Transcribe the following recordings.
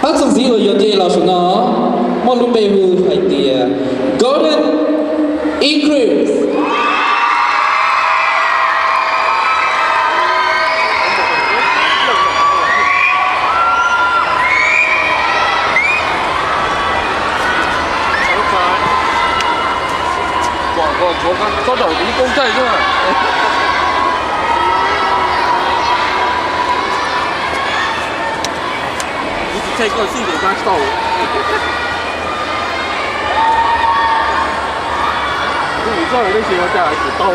Ob txuas ntxiv uas yuav nce los saum no muaj lub npe hu hais tias Golden Eclipse. Pom kom ntxuav tsob daum ib koob tsaij xwb. Kuv tsis thaij koj xij ces nqa tsis tau. Kuv tsis tau.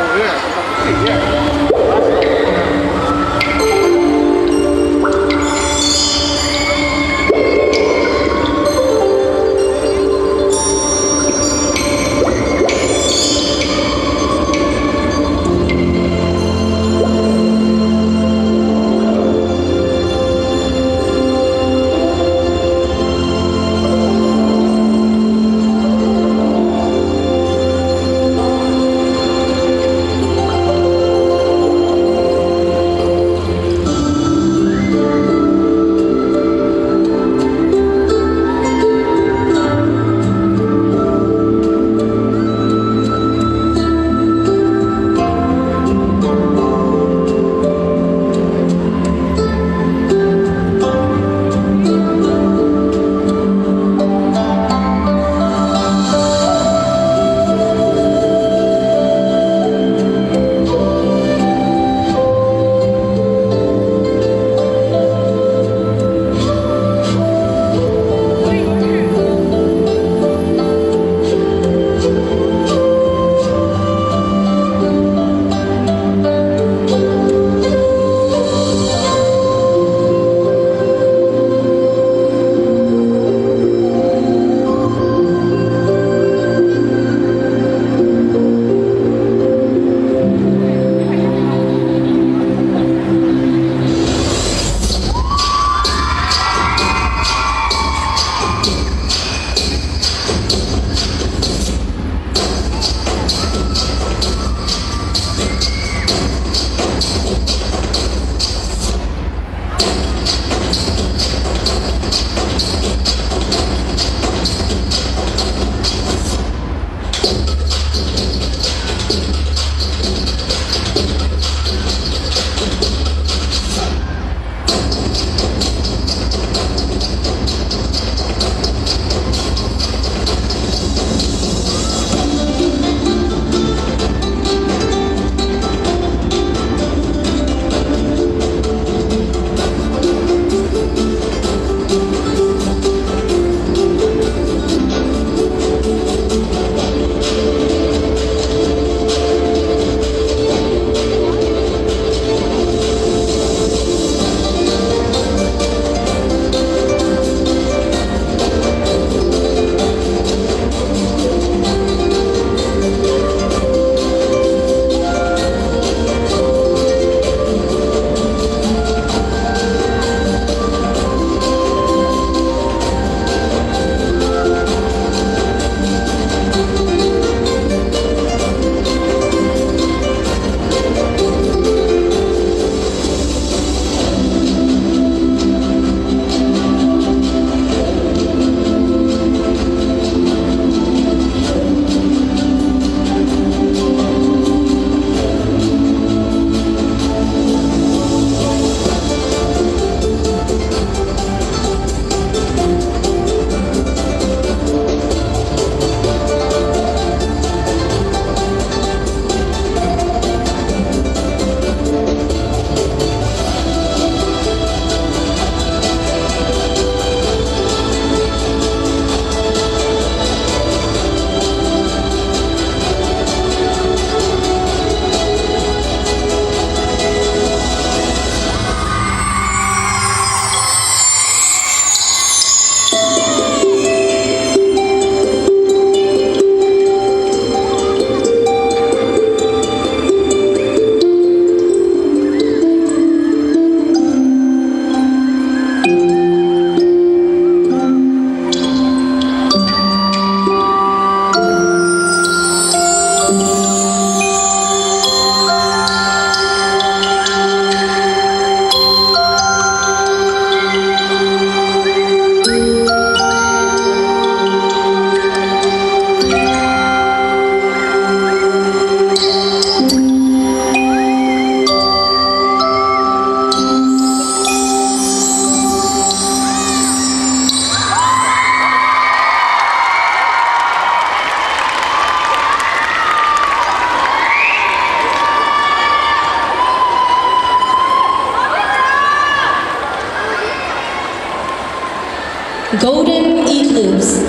Golden Eclipse.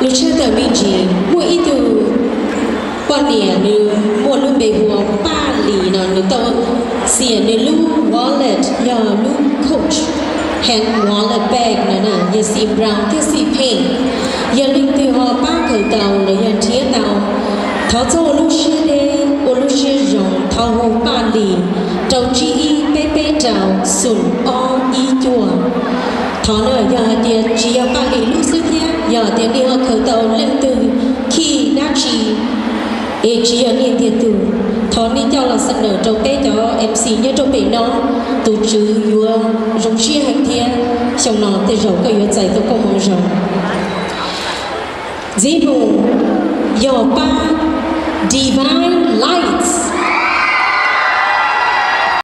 Lub sij hawm me ntsis muaj ib tug poj niam nws muaj lub npe hu ua Paj Lis no, nws tau xiam nws lub wallet yog lub Coach hand wallet bag no na, yog xim brown thiab xim pink. Yog leej twg ho pab khaws tau los yog nrhiav tau, thov txhob ua lub siab deb, ua lub siab zoo, thov hu Paj Lis rau tsib ib peb peb rau xoom ob ib cuaj. Thov na, yog hais tias tsis yog Paj Lis lub xwb thiab, yog hais tias nej ho khaws tau leej twg khij dab tsi es tsis yog nej tiag tug, thov nej coj los xa nws rau peb cov M C nyob rau pem no, tus tswv yuav zoo siab heev thiab xyoo no tej zaum koj yuav txais tau koob hmoov zoo. Ntxiv mus yog pab Divine Lights.